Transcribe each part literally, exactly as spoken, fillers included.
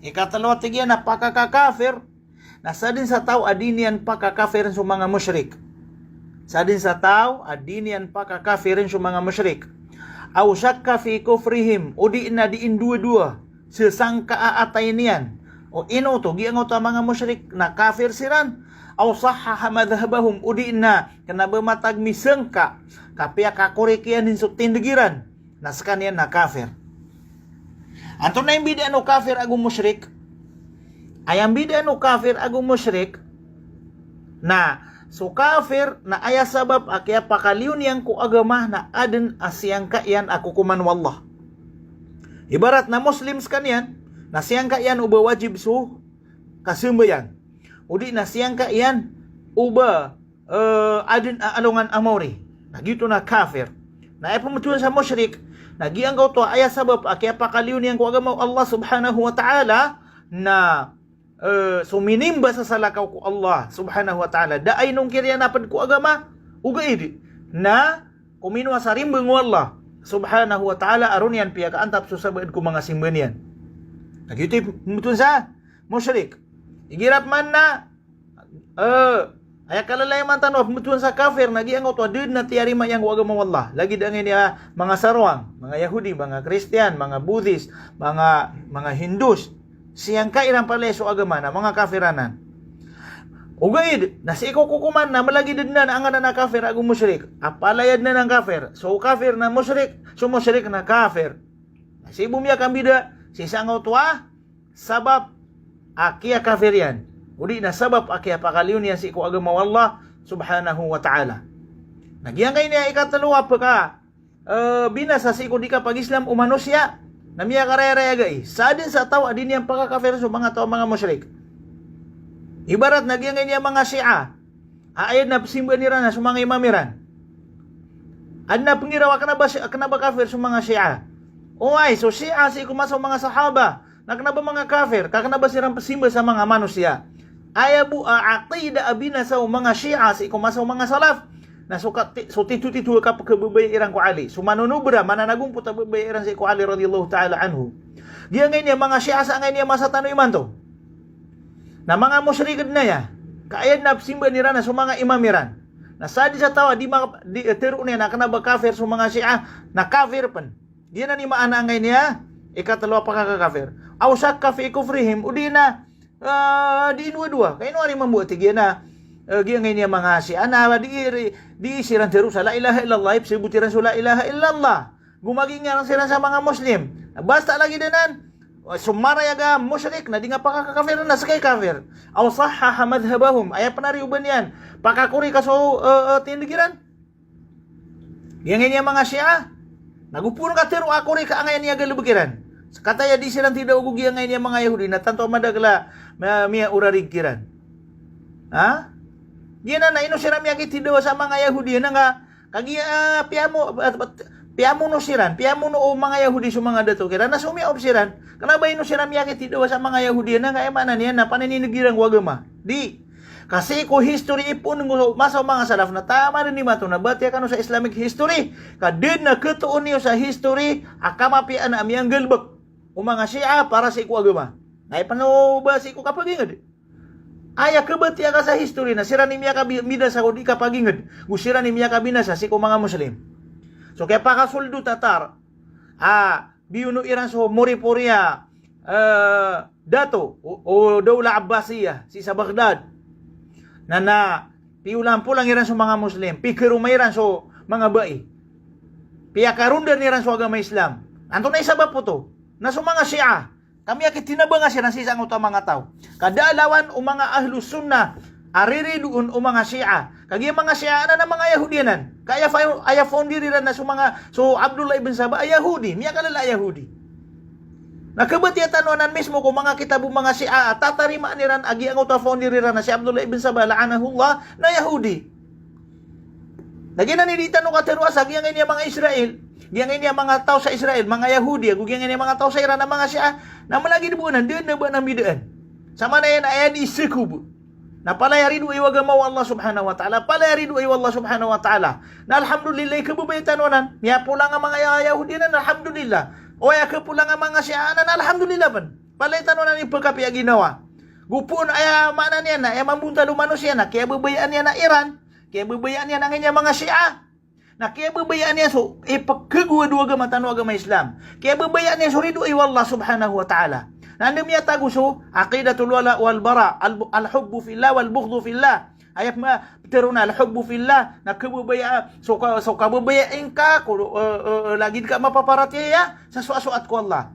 Ikatlo a tig iyan a pakakakafir, na sadn sa taw a di niyan pakakafirin so manga mushrik. Sadn sa taw a di niyan pakakafirin so manga mushrik. Aw shakka fi kufrihim, o di na di indowadowa, sesangka a atay niyan. O ino oto, giyangkoto a manga mushrik na kafir siran. Aw sahhaha madhhabahum, o di na kna ba matag misangka, ka piyakakorik iyan dn so tindg iran, na skaniyan na kafir. Antonaa i mbidaan o kafir ago mushrik? Aya mbidaan o kafir ago mushrik, na so kafir na aya sabap a kiyapakaliyo niyan ko agama na adn a siyangka iyan a kokoman o Allah. Ibarat na Muslim skaniyan, na siyangka iyan o ba wajib so kasambayang. O di na siyangka iyan o ba, eh, adn a alongan a maori. Na giyoto na kafir. Na aya pmbtowan sa mushrik, na giyangkoto a aya sabap a kiyapakaliyo niyan ko agama o Allah subhanahu wa ta'ala, na, eh, so minimba sa salakaw ko Allah subhanahu wa ta'ala, da a inongkir iyan a pd ko agama, ogaid na kominowa sa rimbang o Allah subhanahu wa ta'ala a roo niyan piyakaantap so sabaad ko manga simba niyan. Na giyoto i pmbtowan sa mushrik. Igira pman na, eh, aya kalalayaman tano a pmbtowan sa kafir, na giyangkoto a da dn a tiyarima iyan ko agama o Allah. Lagid angkaya manga sarwang, manga Yahudi, manga Kristiyan, manga Buddhist, manga, manga Hindus. Siyangka iran palaya so agama na manga kafir anan. Ogaid na sii ko kokoman na mlagid dn anan angkanan a kafir ago mushrik. A palaya dn anan kafir. So kafir na mushrik, so mushrik na kafir. Na sii bo miyakambida sii sangkoto a sabap a kiyakafir iyan, o di na sabap a kiyapakaliyo niyan sii ko agama o Allah subhanahu wa ta'ala. Na giyangkaya ikatlo a pka, eh, binasa sii ko di kapag-Islam o manosiya, na miyakarayaraya gai. Sadn sa taw a di niyan pakakafirin so manga taw a manga mushrik. Ibarat na giyangkaya manga Shia, a aya dn a pzimbaan iran na so manga imam iran. Adn a pnggiraw a kna ba, kna ba kafir so manga Shia. Oway, so Shia sii ko masa o manga sahaba na kna ba manga kafir, ka kna ba siran pzimba sa manga manosiya. Aya bo a aqidah a binasa o manga Shia sii ko masa o manga salaf na so ka-, ti-, so titho-titho a kapkhababaya iran ko Ali. So manonobra, mananagompot a babaya iran sii ko Ali radiyallahu ta'ala anhu. Giyangkaya manga Shia sangkaya masa tano imanto na manga mushrik dn aya. Ka aya dn a pzimbaan iran na so manga imam iran. Na sadn sa taw a di ma-, di, eh, tharoon iyan a kna ba kafir so manga Shia, na kafir pn. Giyanan i maana angkaya ikatlo a pakakakafir. Aw shakka fi kufrihim, o di na, eh, di indowadowa. Ka ino ari mambo a tig iyan a, eh, giyangkaya manga Shia na di, di siran tharoon sa la ilaha illallah, ipzabot iran so la ilaha illallah. Go magingaran siran sa manga Muslim. Basta lagid anan, so marayag a mushrik na di nga pakakakafiran na ska i kafir. Aw sahhaha madhhabahum. Aya pn ari o ba niyan pakakorika so, eh, eh, tindg iran. Giyangkaya manga Shia, na go pn katharo a korika angkaya a galbk iran. Kataya di siran tidawa go giyangkaya manga Yahudi na tanto a madakl a ma-, miyaorarig kiran. Ha? Giyanan na ino siran miyakitidawa sa manga Yahudi na nga Kagiya, ah, piyamo-, ah, piyamono siran, piyamono o manga Yahudi so manga dato kiran, na somiyaop siran. Kna ba ino siran miyakitidawa sa manga Yahudi, na aya maana niyan na paninindg iran ko agama. Di. Ka sii ko history ipoon ko masa o manga salaf na taman dn imanto na batiya kano sa Islamic history. Ka da dn a khatoon iyo sa history a kamapiyaan a miyanggalbk o manga Shia para sii ko agama. Na aya pn o ba sii ko kapagingd. Aya kabatiya ka sa history na siran i miyakabinasa ko di kapagingd, go siran i miyakabinasa sii ko manga Muslim. So kiyapakasold o Tatar a biyono iran so moripori a, eh, dato o, o Dawla Abbasiyah sii sa Baghdad. Na, na piyolampolang iran so manga Muslim, pikaroma iran so manga bai. Piyakarondan iran so agama Islam. Antonaa i sabap oto? Na so manga Shia ka miyakitinabanga siran sii sangkoto a manga taw. Ka da a lawan o manga Ahlus Sunnah a riridoon o manga Shia. Kagiya manga Shia anan na manga Yahudi anan. Ka aya fa-, aya founder iran na so manga, so Abdullah ibn Saba a Yahudi, miyakalala a Yahudi. Na kabatiya tano anan mismo ko manga kitab o manga Shia a tatarimaan iran a giyangkoto a founder iran na si Abdullah ibn Saba la'anahullah na Yahudi. Na giyanan i di tano katharo a sa giyangkaya manga Israel, giyangkaya manga taw sa Israel, manga Yahudi, ago giyangkaya manga taw sa Iran a manga Shia, na malagid bo anan, da dn a ba anan mbidaan. Samanan iyan a aya di sikob. Na palaya ridoay o agama o Allah subhanahu wa ta'ala, palaya ridoay o Allah subhanahu wa ta'ala. Na alhamdulillah i kababaya tano anan, miyapolang a manga Ya-, Yahudi anan, alhamdulillah. O aya kapolang a manga Shia anan, alhamdulillah pn. Palaya tano anan i pkapiya ginawa. Go pn aya maana niyan na aya mambontad o manosiya na kiyababayaan iyan a Iran, kiyababayaan iyan angkaya manga Shia. Na kiyababayaan iyan so ipkhagowad o agama tano a agama Islam. Kiyababayaan iyan so ridoay o Allah subhanahu wa ta'ala. Na anda miyatago so aqidatul wala wal bara, al, al-hubbu fillah wal bughdu fillah. Aya pma-, ptharoon a al-hubbu fillah, na kababaya, so ka-, so kababayai ngka ko, eh, eh, eh, lagid ka mapaparatiyaya sa soasoat ko Allah.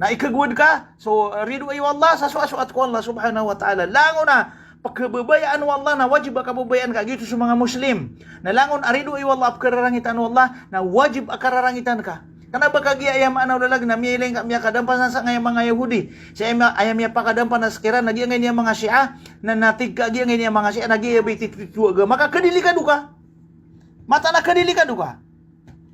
Na ikhagowad ka so, eh, ridoay o Allah sa soasoat ko Allah subhanahu wa ta'ala. Langon a pkhababayaan o Allah na wajib a kababayaan ka, giyoto so manga Muslim. Na langon a ridoay o Allah a pkhararangitan o Allah na wajib a kararangitan ka. Kna ba kagiya aya maana o lalag na miyailay ngka miyakadampanas sangkaya manga Yahudi. Sii aya ma-, aya miyapakadampanas kiran na giyangkaya manga Shia, na natig ka giyangkaya manga Shia na giya ba i titho-titho a agama ka, khadilikado ka. Mataan a khadilikado ka.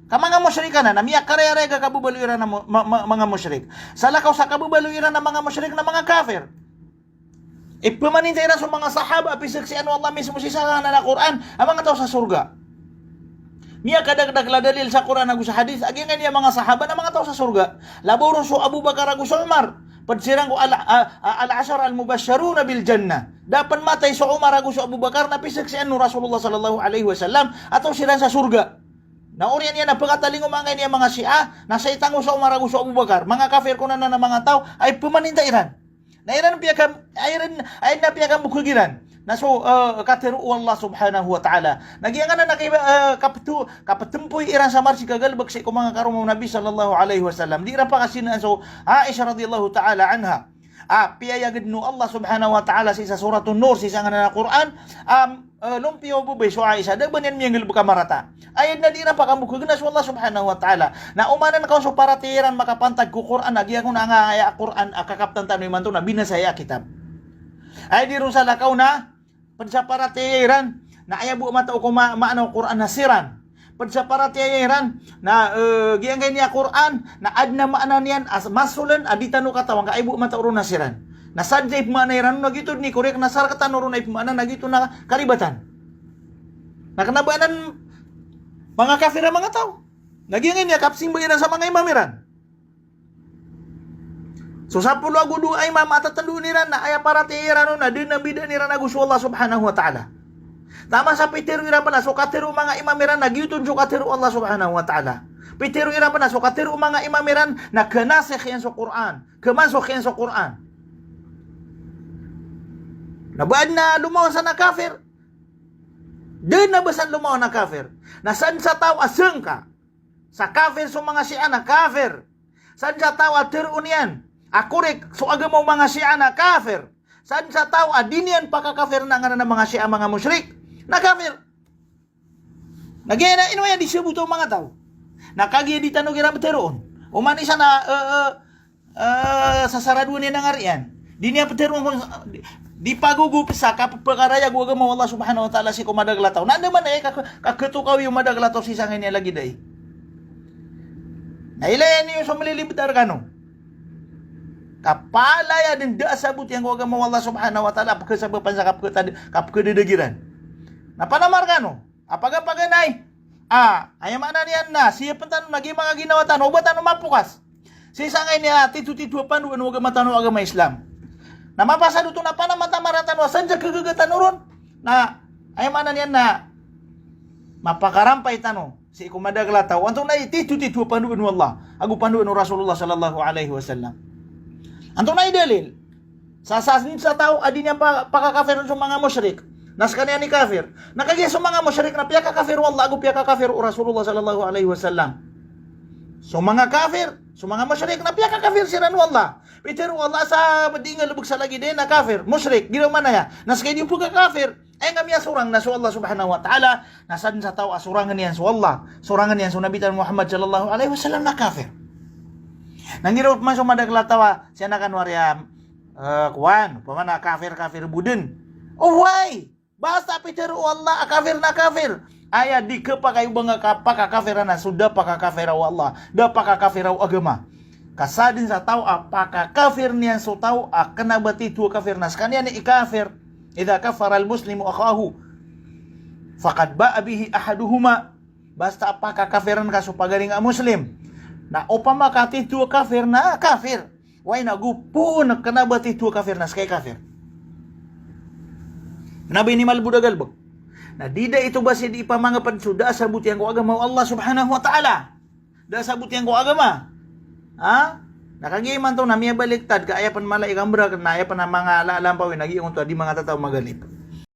Ka manga mushrik ka na, na miyakarayarayag a kababaloy iran a mo-, ma-, ma-, manga mushrik. Salakaw sa kababaloy iran a manga mushrik na manga kafir. Ipmaninta iran so manga sahaba a pizaksian o Allah mismo sii sa nganan a Qur'an a manga taw sa sorga. Miyakadakdakl a dalil sa Qur'an ago sa hadith a giyangkaya manga sahaba na manga taw sa sorga. Labaw ron so Abu Bakar ago so Umar. Pd siran ko al-, a-, a-, al-ashara al-mubashsharuna bil jannah. Da pn matay so Umar ago so Abu Bakar na pizaksian o Rasulullah sallallahu alaihi wasallam a taw siran sa sorga. Na oriyan iyan a pkatalingoma angkaya manga Shia, na saitan ko so Umar ago so Abu Bakar. Manga kafir kon anan a manga taw a ipmaninta iran. Na iran piyakam-, a iran, a iran na piyakambokag iran na so, eh, katharo o Allah subhanahu wa ta'ala. Na giyangkanan a ki-, eh, kapto-, kaptmpoy iran sa marsi kagalbk sii ko manga karoma o Nabi sallallahu alaihi wasallam. Di iran pakasinaan so Aisha radhiyallahu ta'ala anha. A, piyayagd o Allah subhanahu wa ta'ala sii sa Suratun Nur, sii sa nganan a Qur'an, a, eh, lompiyo bo bay so Aisha, da ba niyan miyanggalbk a marata. Aya dn a di iran pakambokagn na so Allah subhanahu wa ta'ala. Na omanan ka on so paratiyaya iran makapantag ko Qur'an, a giyangkoto a angkaya a Qur'an a kakaptan tano imanto na binasa aya a kitab. Aya di ron salakaw na pd sa paratiyaya iran na aya bo a matao ko ma-, maana o Qur'an na siran. Pd sa paratiyaya iran na, eh, giyangkaya a Qur'an na adn a maana niyan a masoln a di tano katawan ka aya bo a matao ron na siran. Na sadn sa ipmaana iran on na giyoto dn i korek, na sa rktano ron a ipmaana na giyoto na karibatan. Na kna ba anan manga kafir a manga taw. Na giyangkaya a kapsimba iran sa manga imam iran. So sapolo ago dowa a imam a tatndoon iran na aya paratiyaya iran on na da dn a mbidaan iran ago so Allah subhanahu wa ta'ala. Taman sa pitharo iran pn a so katharo o manga imam iran na giyoto dn so katharo o Allah subhanahu wa ta'ala. Pitharo iran pn a so katharo o manga imam iran na khanasikh iyan so Qur'an, khamansukh iyan so Qur'an. Na ba adn a lomawan san a kafir. Da dn a ba san lomawan a kafir. Na sadn sa taw a sangka sa kafir so manga Shia na kafir. Sadn sa taw a tharoon iyan a korek so agama o manga Shia na kafir. Sadn sa taw a di niyan pakakafirn a nganan a manga Shia a manga mushrik na kafir. Na giyanan, ino aya di sabota o manga taw. Na kagiya di tano kiran ptharoon. Oman i isa na, eh, eh, eh, sasaradoan iyan a ngari iyan. Di niyan ptharoon kon, di, di pagogop sa kapphakarayagoyag o agama o Allah subhanahu wa ta'ala sii ko madakl a taw. Na anda man aya ka-, kakhatokawi o madakl a taw sii sangkaya lagid ai. Na ilaya niyo so malilibtar kano. Kapalaya dn da a sabot iyan ko agama o Allah subhanahu wa ta'ala, pkhasabapan sa kapkhata-, kapkhadadagiran. Na panamar kano a pagapaganay. A, aya maana niyan na siyapn tano na giya manga ginawa tano, o ba tano mapokas sii sangkaya titho-titho a pandoan o agama tano a agama Islam. Na mapasad oto na panamatamara tano a sadn sa khagaga tano ron na, aya maana niyan na mapakarampay tano sii ko madakl a taw. Antonaa i titho-titho a pandoan o Allah ago pandoan o Rasulullah sallallahu alaihi wasallam? Antonaa i dalil? Sa, sa, sa taw a di niyan pa-, pakakafirn so manga mushrik na skaniyan i kafir. Na kagiya so manga mushrik na piyakakafir o Allah ago piyakakafir o Rasulullah sallallahu alaihi wasallam. So manga kafir, so manga mushrik na piyakakafir siran o Allah. Pitharo o Allah sa di nggalbk sa lagid ai na kafir, mushrik, giraw man aya. Na ska i di pkakafir. Aya nga miyasorang na so Allah subhanahu wa ta'ala, na sadn sa taw a sorangn iyan so Allah, sorangn iyan so Nabi tano Muhammad sallallahu alaihi wasallam na kafir. Na giraw man so madakl a taw a, siya na kano ari a, eh, kowan, opama na kafir, kafir bo dn. Oway! Basta pitharo o Allah a kafir na kafir. Aya di khapakay o ba nga ka-, pakakafiran na so da pakakafira o Allah, da pakakafira o agama. Ka sadn sa taw a pakakafirn iyan so taw a kna ba titho a kafir na skaniyan i kafir. Idha kaffara al-muslimu akhahu faqad ba'a bihi ahaduhuma. Basta a pakakafirn ka so pagaring a Muslim, na opama ka titho a kafir na kafir. Oway na go poon a kna ba titho a kafir na ska i kafir. Na ba ini malbod a galbk. Na di da ito ba sii di ipamangapd so da a sabot iyan ko agama o Allah subhanahu wa ta'ala. Da a sabot iyan ko agama. Ha? Na kagiya imanto na miyabaliktad ka aya pn mala i kambrak na aya pn a manga la-, lampawin na giya onto a di manga tataw magalip.